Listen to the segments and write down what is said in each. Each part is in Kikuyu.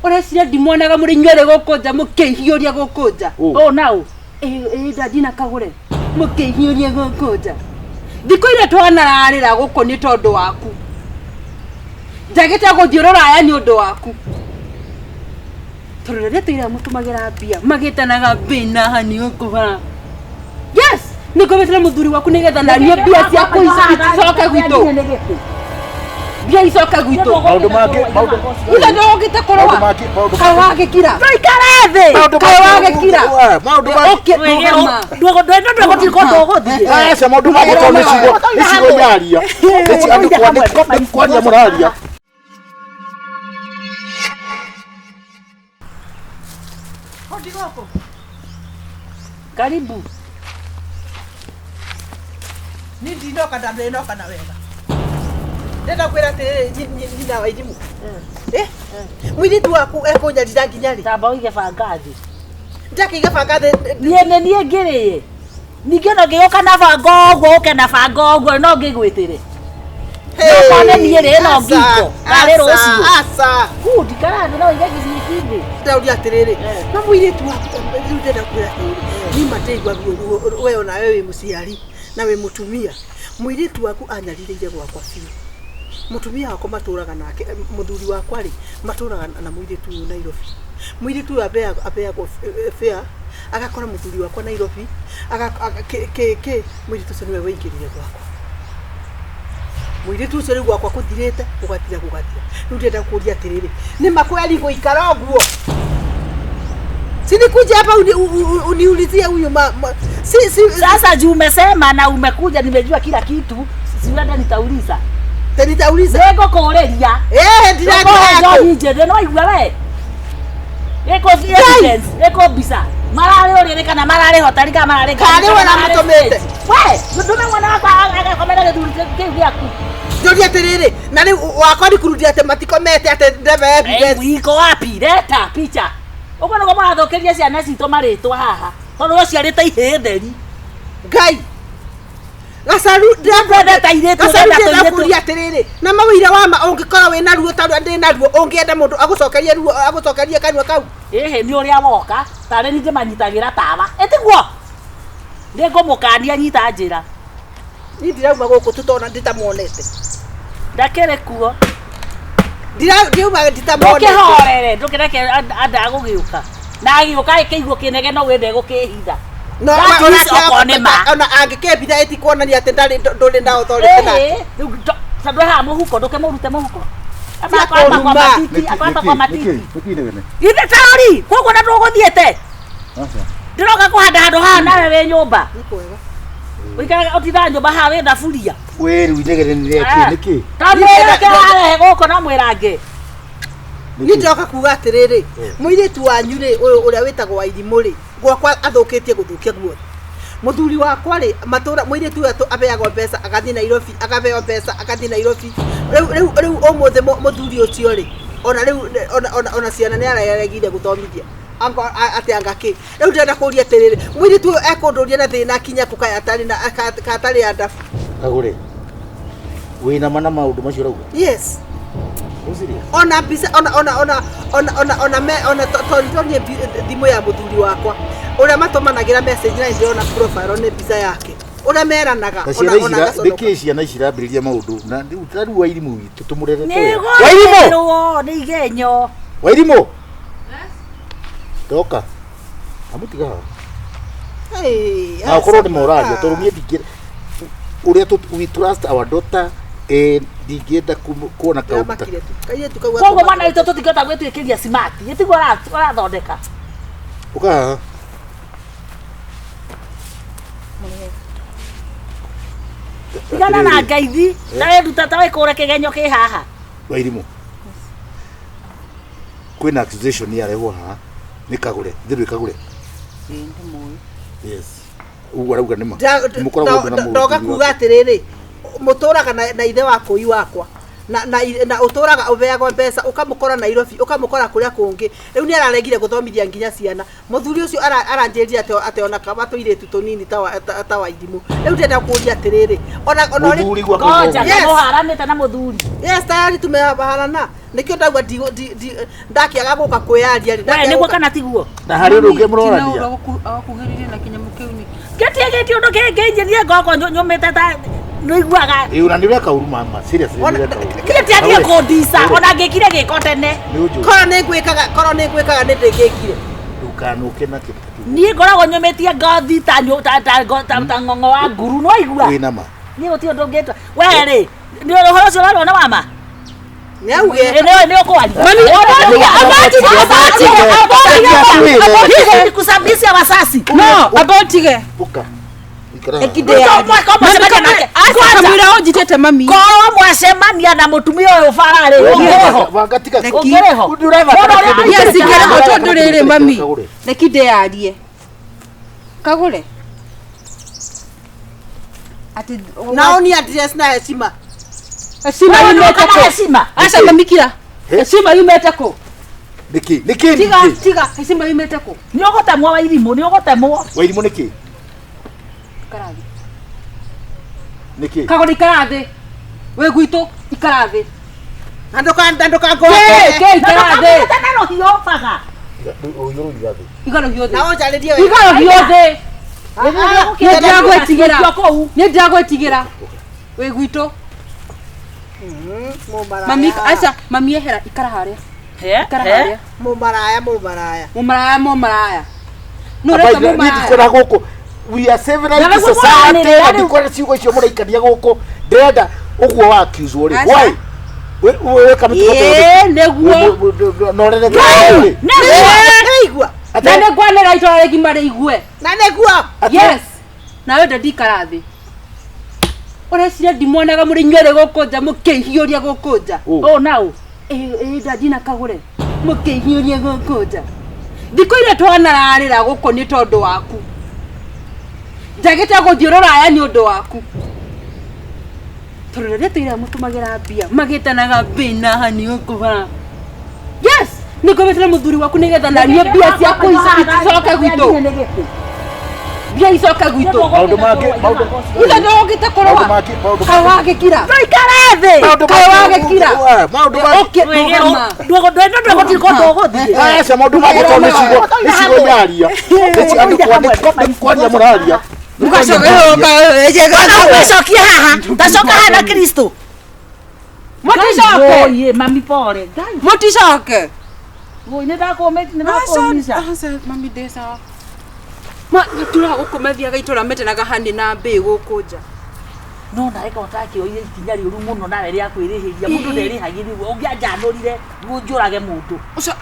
Ũreciria ndimwonaga mũrĩ inyuerĩ gũkũ nja mũkĩhiũria gũkũ nja? Ũ. Ũũ na ũ. Ĩ ndandina kagũre mũkĩhiũria gũkũ nja. Thikũ iria twanararĩra gũkũ nĩ tondũ waku. Njagĩte gũthiĩ rũraya nĩ ũndũ waku. Tondũ rĩrĩa tũira mũtũmagĩra mbia magĩtanaga mbina hani gũkũ bara. Yes, nĩngomete na mũthuri waku nĩgetha naniĩ mbia ciaku icoke gwitũ. Mbia icoke gwitũ. Maũndũ mangĩ maũndũ Ithe ndũgũkĩte kũrũa. Maũndũ mangĩ- maũndũ Kaĩ mangĩ- wagĩkira. Tũikare thĩ. Maũndũ Kaĩ mangĩ- wagĩkira. Ah, maũndũ mangĩ- Ũkĩ rũgama. Ndũgũthiĩ kũndũ ũgũthiĩ. Aca maũndũ mangĩ tondũ nĩ ciugo nĩ ciugo nyaria. Nĩ andũ nĩ kwaria mũraria. Hodi gũkũ. Karibu. Ni ndinoka na ndinoka na wega. Ndĩrenda kwĩra atĩrĩrĩ nyina wa irimũ. Eh? Mũirĩtu waku ekũnyarira nginya rĩ? Tamba ũige banga thĩ. Ndakĩiga banga thĩ. Niĩ nĩ niĩ ngĩrĩĩ. Ningĩ ona ngĩgũka na banga ũguo ũke na banga ũguo no ngĩgwĩtĩre. Okorwo nĩ niĩ rĩ ĩno ngingo. Karĩ rũciũ. Aca. Good, ikara thĩ no ũige gĩcici thĩ. Ndĩrauria atĩrĩrĩ, no mũirĩtu waku rĩu ndĩrenda kwĩra atĩrĩrĩ, niĩ ma ndĩraigua ruo we onawe wĩ mũciari na wĩ mũtumia. Mũirĩtu waku anyarirĩire gwakwa biũ. Mũtumia wakwa matũraga nake, mũthuri wakwa rĩ, matũraga na mũirĩtu ũyũ Nairobi. Mũirĩtu ũyũ abeagwo fare, agakora mũthuri wakwa Nairobi, kĩ kĩ, mũirĩtu ũcio nĩwe waingĩrire gwakwa. Mũirĩtu ũcio rĩu gwakwa kũthirĩte, gũgathira gũgathira. Rĩu ndĩrenda kũria atĩrĩrĩ, nĩ ma kweli gũikara ũguo? Si nikuje hapa uniulizie huyu ma, si si Sasa juu umesema na umekuja, nimejua kila kitu, si uende nitauliza. Nitauliza. Nĩngũkũrĩria. Eh, Ndĩrakũhe ndirakwĩra. njohi njĩthĩ, no waigua we? Ĩkũ evidence, ĩkũ mbica. Mararĩ ũrĩrĩ kana mararĩ hotari kana mararĩ Karĩ we ũramũtũmĩte? We, ndũme mwana wakwa agakomera gĩthuri kĩu gĩaku. Njũria atĩrĩrĩ, na rĩu wakwa nikurudia atĩ matikomete atĩ ndebe evidence. Iko wapi? Leta picha. Ũguo nĩguo mũrathũkĩria ciana citũ marĩtwa haha. Tondũ ũciarĩte ihĩĩ theri. Ngai. Gacaru Ndĩrenda airĩtu, Gacaru ndĩrenda ndĩrenda tũirĩtu. kũria atĩrĩrĩ, na mawĩira wa ma ũngĩkorwo wĩna ruo ta rũrĩa ndĩ naruo, ũngĩenda mũndũ agũcokerie ruo agũcokerie kanua kau. Ĩhĩ nĩ ũrĩa woka, tarĩ niĩ ndĩmanyitagĩra tawa. Ĩtiguo? Nĩngũmũkania nyita njĩra. Niĩ ndirauma gũkũ tũtona nditamuonete. Ndakĩrĩ kuo. Ndirauma nditamuonete. Ndũkĩhorere, ndũkĩreke anda agũgĩũka. Na agĩũka ĩkĩigua kĩnegeno wĩ ndegũkĩhitha. No, That ona is okorwo nĩ ma. ona angĩkĩmbitha ĩtikuonania atĩ ndarĩ ndũrĩ na authority nake. Ĩhĩ, rĩu tondũ haha mũhuko, ndũkĩmũrute mũhuko. Tia Akwamba kwa kũruma. matiti, akwamba kwa matiti. Nĩkĩ inegene? Ithe taũri, koguo na ndũgũthiĩte. Aca. Ndĩroka kũhanda handũ haha nawe wĩ nyũmba. Nĩ kwega. Ũikaraga ũtindaga nyũmba haha wĩ thaburia. We rĩu inegene nĩ rĩakĩ nĩkĩ? Ta mwĩra kĩrarehe gũkũ na mwĩrange. Niĩ ndĩroka kuga atĩrĩrĩ, mũirĩtu wanyu rĩ, ũyũ ũrĩa wĩtagwo Wairimũ rĩ, gwakwa athũkĩtie gũthũkia guothe. Mũthuri wakwa rĩ, matũra mũirĩtu ũyũ aheagwo mbeca agathiĩ Nairobi, akaheo mbeca agathiĩ Nairobi. Rĩu rĩu rĩu ũmũthĩ mũthuri ũcio rĩ, ona rĩu ona ona ona ciana nĩ areregire gũthomithia. Atĩ anga kĩ. Rĩu ndĩrenda kũria atĩrĩrĩ, mũirĩtu ũyũ ekũndũria na thĩna kinya kũ kaĩ atarĩ na atarĩ andabu. Kagũre. Wĩna ma na maũndũ macio ũrauga? Yes. Ũ serious? Ona mbica ona ona ona ona ona ona me ona tonitonie thimũ ya mũthuri wakwa ũrĩa matũmanagĩra message na ndĩrona profile nĩ mbica yake ũrĩa meranaga Na ona ciana ona ici agaconoka. nĩkĩ ciana ici irambĩrĩria maũndũ na rĩu ta rĩu Wairimũ witũ tũmũrerete wega. Wairimũ! Nĩgũrĩrwo nĩ igenyo. Wairimũ! Ndoka. Amũtiga haha. Hey, Na ũkorwo nĩ moraria tondũ niĩ ndingĩ ũrĩa we trust our daughter eh ndingĩenda kuona kaũndũ ta Ndĩramakire tu. Kairĩtu kau Koguo mwana witũ tũtingĩhota gwĩtuĩkĩria smart. Ĩtiguo ũrathondeka. ũka haha. Tigana na ngeithi. Ta wĩruta ta wĩkũre kĩgenyo kĩ haha. Wairimũ. Kwĩna accusation yarehwo haha nĩ Kagũre, thĩ Kagũre. Yes. Ũguo arauga nĩ ma. Mũkoragwo na ndoga mũthuri kuga waku. atĩrĩrĩ, mũtũraga na ithe wa kũi wakwa. na ũtũraga ũheagwo mbeca, ũkamũkora Nairobi, ũkamũkora kũrĩa kũngĩ. Rĩu nĩ araregire gũthomithia nginya ciana. Mũthuri ũcio aranjĩrire atĩ ona kaba tũirĩtu tũnini ta wa irimũ. Rĩu ndĩrenda kũũria atĩrĩrĩ, ona ũrĩ Mũthuri gwakwa. Ngoja Yes. kana na mũthuri. Yes, tayari tumeharana. Nĩkĩo ndauga ndakĩaga gũka kwĩyaria rĩ. We nĩguo kana tiguo? Na harĩ ũndũ ũngĩ mũrorania. Agakuhĩrĩria na kĩnyamũ kĩu nĩ Gĩtie gĩtie ũndũ kĩngĩnjĩrie ngoko nyũmĩte ta nĩiguaga. Ĩĩ, ona nĩ ũreka ũru mama, seriously nĩ ũreka ũru. Githĩ ti atige kũndica ona ngĩkire gĩko tene. Nĩ ũnjũĩ. Korwo nĩ ngwĩkaga, korwo nĩ ngwĩkaga nĩ ndĩngĩkire. Ndũkanũke na kĩndũ ta kĩu. Niĩ ngoragwo nyũmĩtie ngothi ta ta ng'ong'o wa nguru no igua. Wĩna ma. Niĩ gũtirĩ ũndũ ũngĩtwa. We rĩ, nĩ ũhoro ũcio ũrarwo nĩ wa ma? Nĩ auge. Nĩ ũkwaria. Mami, Hizi kusababisha wasasi. No, abotige. Ũka. Ikara haha. Ekide ya. Kamwĩra ũnjitĩte mami. Korwo mwacemania na mũtumia ũyũ bara-rĩ, ũngĩrĩho. Banga tiga. Ũngĩrĩho. Ndũrabatara kĩndũ. Yes, ingĩrĩho tondũ rĩrĩ mami. Kagũre. Reki ndĩyarie. Kagũre. Ati Nao ni address na heshima. Heshima Wewe yumĩte kana kũ? heshima? Aca mami kira. Heshima yumĩte kũ? Nĩkĩ? Nĩkĩ? Tiga, Nĩkĩ? tiga, heshima yumĩte kũ? Nĩ ũgũtemwo wa irimũ, nĩ ũgũtemwo. Wairimũ nĩkĩ? Ikara thĩ. Nĩkĩ? Kagũre ikara thĩ. Wĩ gwitũ ikara thĩ. Na ndũkangoe. Kĩ, ikara thĩ. Na rũhiũ baga. Rũhiũ rũiga thĩ. Iga rũhiũ thĩ. Na ũnjarĩrie wega. Iga rũhiũ thĩ. Nĩ ndĩragwĩtigĩra. Kũu. Nĩ ndĩragwĩtigĩra. Wĩ gwitũ. Mũmaraya. Mami, aca, mami ehera ikara harĩa. Ikara harĩa. Mũmaraya, mũmaraya. Mũmaraya, mũmaraya. Nũ ũreka Abaira, niĩ mũmaraya? ndikwenda gũkũ. We are civilized Na nĩguo society, mũranĩrĩra na rĩu. ndikwenda ciugo icio mũraikania gũkũ. Ndĩrenda ũguo wa accuse rĩ. Aca. Why? Weka mĩtugo ta ĩyo. Ĩĩ, nĩguo. Na ũrerete rĩ. Nĩwaigua. Na nĩ ngwanĩra itũra rĩgima rĩigue. Na nĩguo. Yes. Nawe ndandi ikara thĩ. Ũreciria ndimwonaga mũrĩ inyuerĩ gũkũ nja mũkĩhiũria gũkũ nja. Ũ na ũ. Ĩĩ ndandi na kagũre. Mũkĩhiũria gũkũ nja. Thikũ iria twanararĩra gũkũ nĩ tondũ waku. Njagĩte gũthiĩ rũraya nĩ ũndũ waku. Tondũ rĩrĩa tũira mũtũmagĩra mbia magĩtanaga mbĩ na hani gũkũ bara. Yes, nĩngũmĩtĩra mũthuri waku nĩgetha nanie mbia ciaku icoke gwitũ. Mbia icoke gwitũ. Maũndũ mangĩ, maũndũ Ithe ndũgũkĩte kũrũa. Maũndũ mangĩ, maũndũ Kaĩ wagĩkira. Tũikare thĩ. Maũndũ Kaĩ mangĩ, wagĩkira. maũndũ mangĩ. Ũkĩ rũgama. Ndwegũtirĩ kũndũ ũgũthiĩ. Aca, maũndũ mangĩ tondũ nĩ ciugo iraria. Nĩ andũ kwaria mũraria. Ona ũgwĩcokia haha. Tacoka haha na Kristo. Mũticoke. Ĩĩ, mami pole. Ngai. Mũticoke. Woi, nĩ ndakũmĩca. Aca, mami ndĩ sawa. Ma matũraga gũkũ mathiaga itũra metanaga hani na mbĩ gũkũ nja. No nawe korwo ũtakĩoire ikinya rĩũru mũno nawe rĩa kwĩrĩhĩria mũndũ nderĩhagĩrĩrwo ũngĩanjanũrire nĩguo njũrage mũndũ. Ũcio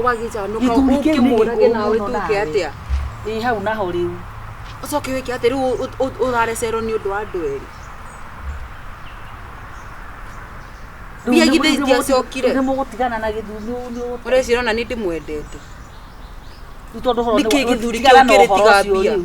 wagĩcanũka Gĩthuri kĩu nĩ ũkĩmũrage gĩkũrũ nawe mũno tuke nawe. atĩa? Ĩ hau naho rĩu. Ũcoke wĩke atĩa rĩu ũrarecerwo nĩ ũndũ wa andũ erĩ? Mbia githĩ itiacokire? Nĩ mũgũtigana na gĩthuri nĩ Ũreciria ona nĩ ndĩmwendete. Rĩu tondũ ũhoro Nĩkĩ nĩ- gĩthuri tigana kĩu na kĩrĩ ũhoro tiga ũcio mbia? rĩu.